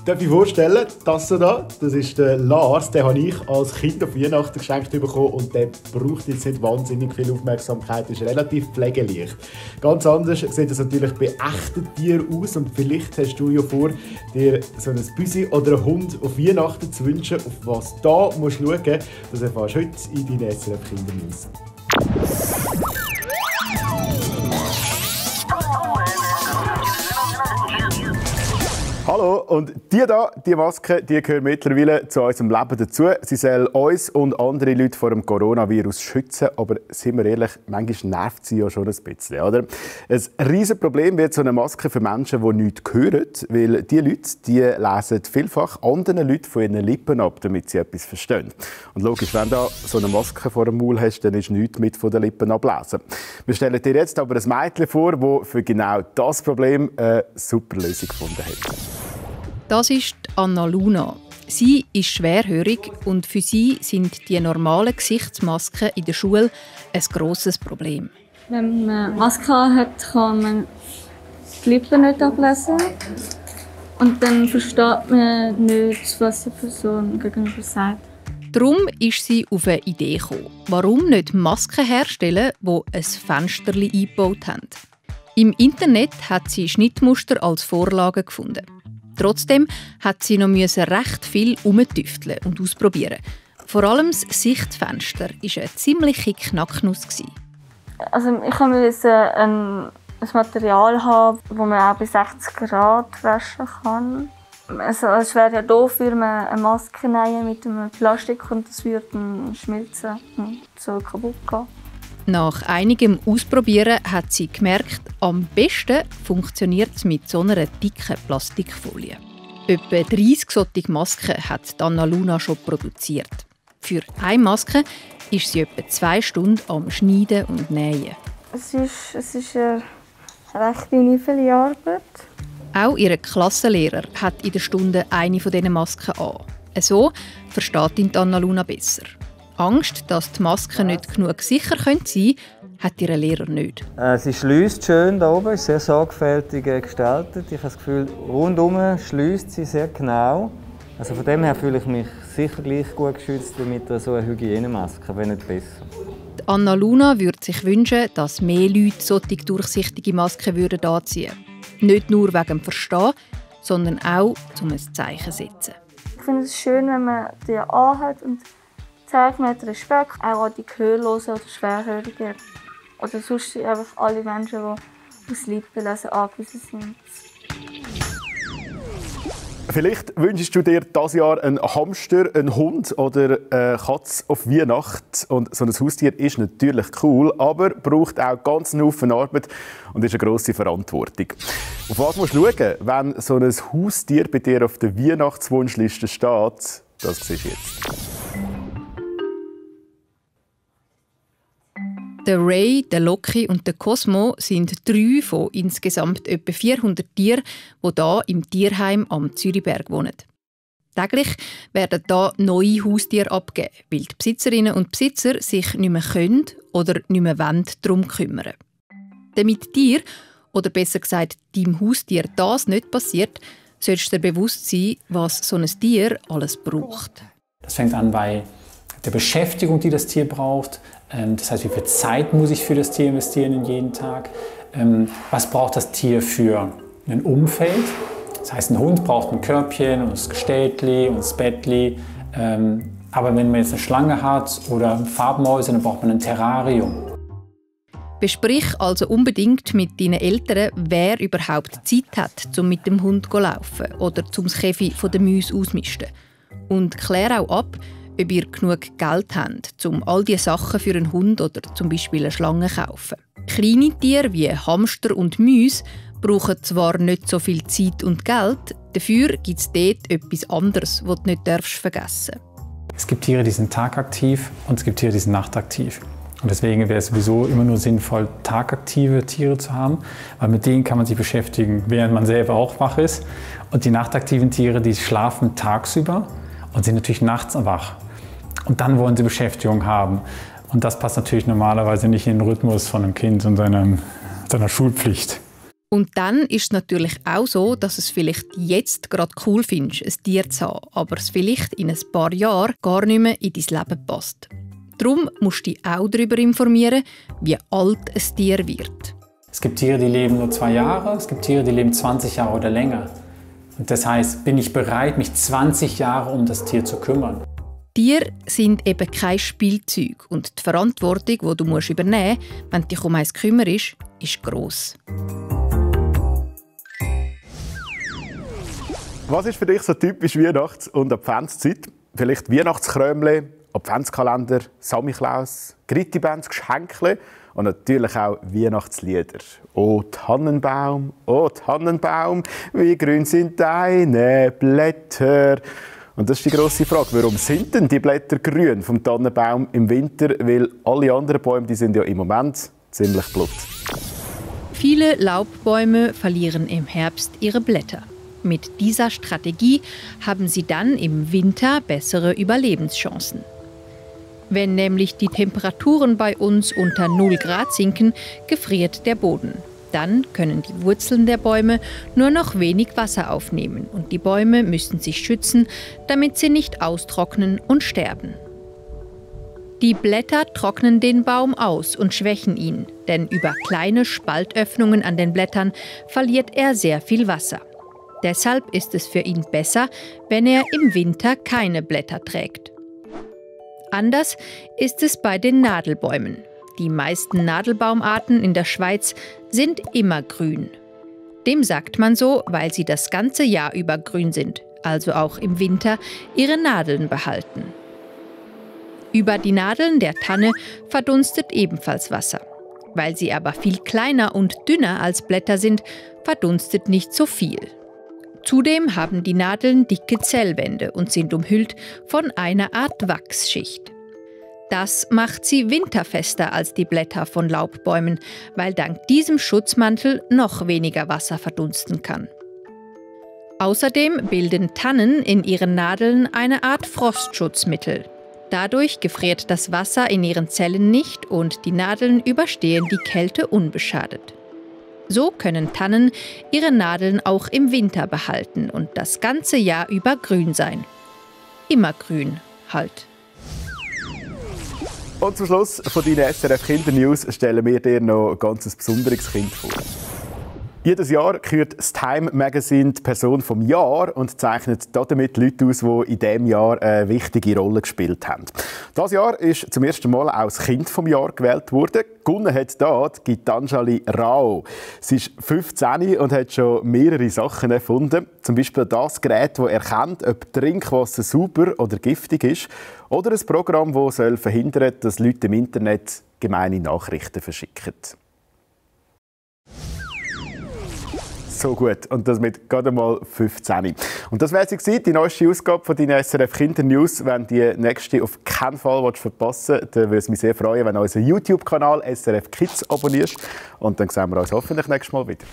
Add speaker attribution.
Speaker 1: Darf ich vorstellen, das da, das ist der Lars, den habe ich als Kind auf Weihnachten geschenkt bekommen und der braucht jetzt nicht wahnsinnig viel Aufmerksamkeit, ist relativ pflegeleicht. Ganz anders sieht es natürlich bei echten Tieren aus und vielleicht hast du ja vor, dir so ein Büsi oder einen Hund auf Weihnachten zu wünschen. Auf was da musst du schauen, das erfährst du heute in deinen SRF Kindernews. Hallo, und die Maske, die gehört mittlerweile zu unserem Leben dazu. Sie soll uns und andere Leute vor dem Coronavirus schützen, aber sind wir ehrlich, manchmal nervt sie ja schon ein bisschen, oder? Ein riesen Problem wird so eine Maske für Menschen, die nichts hören, weil die Leute, die lesen vielfach anderen Leuten von ihren Lippen ab, damit sie etwas verstehen. Und logisch, wenn du so eine Maske vor dem Maul hast, dann ist nichts mit von den Lippen ablesen. Wir stellen dir jetzt aber ein Mädchen vor, das für genau das Problem eine super Lösung gefunden hat.
Speaker 2: Das ist Anna Luna. Sie ist schwerhörig und für sie sind die normalen Gesichtsmasken in der Schule ein grosses Problem.
Speaker 3: Wenn man eine Maske hat, kann man die Lippen nicht ablesen. Und dann versteht man nicht, was die Person gegenüber sagt.
Speaker 2: Darum ist sie auf eine Idee gekommen. Warum nicht Masken herstellen, die ein Fensterchen eingebaut haben? Im Internet hat sie Schnittmuster als Vorlage gefunden. Trotzdem hat sie noch recht viel herumtüfteln und ausprobieren. Vor allem das Sichtfenster war eine ziemliche Knacknuss.
Speaker 3: Also ich musste ein Material haben, das man auch bei 60 Grad waschen kann. Also es wäre ja doof, würde man eine Maske nehmen mit einem Plastik und das würde dann schmilzen und so kaputt gehen.
Speaker 2: Nach einigem Ausprobieren hat sie gemerkt, am besten funktioniert es mit so einer dicken Plastikfolie. Etwa 30 solche Masken hat Anna Luna schon produziert. Für eine Maske ist sie etwa 2 Stunden am Schneiden und Nähen.
Speaker 3: Es ist eine recht viele Arbeit.
Speaker 2: Auch ihr Klassenlehrer hat in der Stunde eine dieser Masken an. So versteht ihn Anna Luna besser. Angst, dass die Masken nicht genug sicher sein können, hat ihr Lehrer nicht.
Speaker 4: Sie schliesst schön da oben, ist sehr sorgfältig gestaltet. Ich habe das Gefühl, rundum schliesst sie sehr genau. Also von dem her fühle ich mich sicher gleich gut geschützt mit so einer Hygienemaske, wenn nicht besser.
Speaker 2: Die Anna Luna würde sich wünschen, dass mehr Leute solche durchsichtige Masken anziehen würden. Nicht nur wegen dem Verstehen, sondern auch, um ein Zeichen zu setzen.
Speaker 3: Ich finde es schön, wenn man die anhat und zeigt man Respekt auch an die Gehörlosen oder Schwerhörigen. Oder sonst einfach alle Menschen, die aufs Lippenlesen angewiesen sind.
Speaker 1: Vielleicht wünschst du dir dieses Jahr einen Hamster, einen Hund oder eine Katze auf Weihnachten. Und so ein Haustier ist natürlich cool, aber braucht auch ganz einen Haufen Arbeit und ist eine grosse Verantwortung. Auf was musst du schauen, wenn so ein Haustier bei dir auf der Weihnachtswunschliste steht? Das siehst du jetzt.
Speaker 2: Der Ray, der Loki und der Cosmo sind 3 von insgesamt etwa 400 Tieren, die hier im Tierheim am Zürichberg wohnen. Täglich werden hier neue Haustiere abgegeben, weil die Besitzerinnen und Besitzer sich nicht mehr können oder nicht mehr darum kümmern. Damit dir, oder besser gesagt deinem Haustier, das nicht passiert, solltest du dir bewusst sein, was so ein Tier alles braucht.
Speaker 5: Das fängt an bei der Beschäftigung, die das Tier braucht. Das heißt, wie viel Zeit muss ich für das Tier investieren in jeden Tag? Was braucht das Tier für ein Umfeld? Das heißt, ein Hund braucht ein Körbchen und ein Gestelltli und ein Bettli. Aber wenn man jetzt eine Schlange hat oder Farbmäuse, dann braucht man ein Terrarium.
Speaker 2: Besprich also unbedingt mit deinen Eltern, wer überhaupt Zeit hat, um mit dem Hund zu laufen oder zum das Käfig von den Mäusen auszumisten. Und klär auch ab, ob ihr genug Geld habt, um all diese Sachen für einen Hund oder zum Beispiel eine Schlange zu kaufen. Kleine Tiere wie Hamster und Mäuse brauchen zwar nicht so viel Zeit und Geld, dafür gibt es dort etwas anderes, das du nicht vergessen darfst.
Speaker 5: Es gibt Tiere, die sind tagaktiv und es gibt Tiere, die sind nachtaktiv. Und deswegen wäre es sowieso immer nur sinnvoll, tagaktive Tiere zu haben, weil mit denen kann man sich beschäftigen, während man selber auch wach ist. Und die nachtaktiven Tiere, die schlafen tagsüber und sind natürlich nachts wach. Und dann wollen sie Beschäftigung haben. Und das passt natürlich normalerweise nicht in den Rhythmus von einem Kind und seiner Schulpflicht.
Speaker 2: Und dann ist es natürlich auch so, dass es vielleicht jetzt gerade cool findest, ein Tier zu haben, aber es vielleicht in ein paar Jahren gar nicht mehr in dein Leben passt. Darum musst du dich auch darüber informieren, wie alt ein Tier wird.
Speaker 5: Es gibt Tiere, die leben nur 2 Jahre, es gibt Tiere, die leben 20 Jahre oder länger. Und das heißt, bin ich bereit, mich 20 Jahre um das Tier zu kümmern?
Speaker 2: Tiere sind eben kein Spielzeug und die Verantwortung, die du übernehmen musst, wenn du dich um eins kümmerst, ist gross.
Speaker 1: Was ist für dich so typisch Weihnachts- und Adventszeit? Vielleicht Weihnachtskrömle, Adventskalender, Samichlaus, Grittibens, Geschenkle und natürlich auch Weihnachtslieder. «O Tannenbaum, wie grün sind deine Blätter?» Und das ist die grosse Frage, warum sind denn die Blätter grün vom Tannenbaum im Winter? Weil alle anderen Bäume, die sind ja im Moment ziemlich platt.
Speaker 2: Viele Laubbäume verlieren im Herbst ihre Blätter. Mit dieser Strategie haben sie dann im Winter bessere Überlebenschancen. Wenn nämlich die Temperaturen bei uns unter 0 Grad sinken, gefriert der Boden. Dann können die Wurzeln der Bäume nur noch wenig Wasser aufnehmen und die Bäume müssen sich schützen, damit sie nicht austrocknen und sterben. Die Blätter trocknen den Baum aus und schwächen ihn, denn über kleine Spaltöffnungen an den Blättern verliert er sehr viel Wasser. Deshalb ist es für ihn besser, wenn er im Winter keine Blätter trägt. Anders ist es bei den Nadelbäumen. Die meisten Nadelbaumarten in der Schweiz sind immergrün. Dem sagt man so, weil sie das ganze Jahr über grün sind, also auch im Winter ihre Nadeln behalten. Über die Nadeln der Tanne verdunstet ebenfalls Wasser. Weil sie aber viel kleiner und dünner als Blätter sind, verdunstet nicht so viel. Zudem haben die Nadeln dicke Zellwände und sind umhüllt von einer Art Wachsschicht. Das macht sie winterfester als die Blätter von Laubbäumen, weil dank diesem Schutzmantel noch weniger Wasser verdunsten kann. Außerdem bilden Tannen in ihren Nadeln eine Art Frostschutzmittel. Dadurch gefriert das Wasser in ihren Zellen nicht und die Nadeln überstehen die Kälte unbeschadet. So können Tannen ihre Nadeln auch im Winter behalten und das ganze Jahr über grün sein. Immergrün halt.
Speaker 1: Und zum Schluss von deinen SRF Kindernews stellen wir dir noch ein ganz besonderes Kind vor. Jedes Jahr kürt das Time Magazine die Person vom Jahr und zeichnet damit Leute aus, die in diesem Jahr eine wichtige Rolle gespielt haben. Dieses Jahr ist zum ersten Mal auch das Kind vom Jahr gewählt worden. Gewonnen hat da die Gitanjali Rao. Sie ist 15 und hat schon mehrere Sachen erfunden. Zum Beispiel das Gerät, das erkennt, ob Trinkwasser sauber oder giftig ist. Oder ein Programm, das verhindern soll, dass Leute im Internet gemeine Nachrichten verschicken. So gut. Und das mit gerade mal 15. Und das wäre sie, die neueste Ausgabe von deinen SRF Kindernews. Wenn du die nächste auf keinen Fall verpassen willst, dann würde es mich sehr freuen, wenn du unseren YouTube-Kanal SRF Kids abonnierst. Und dann sehen wir uns hoffentlich nächstes Mal wieder.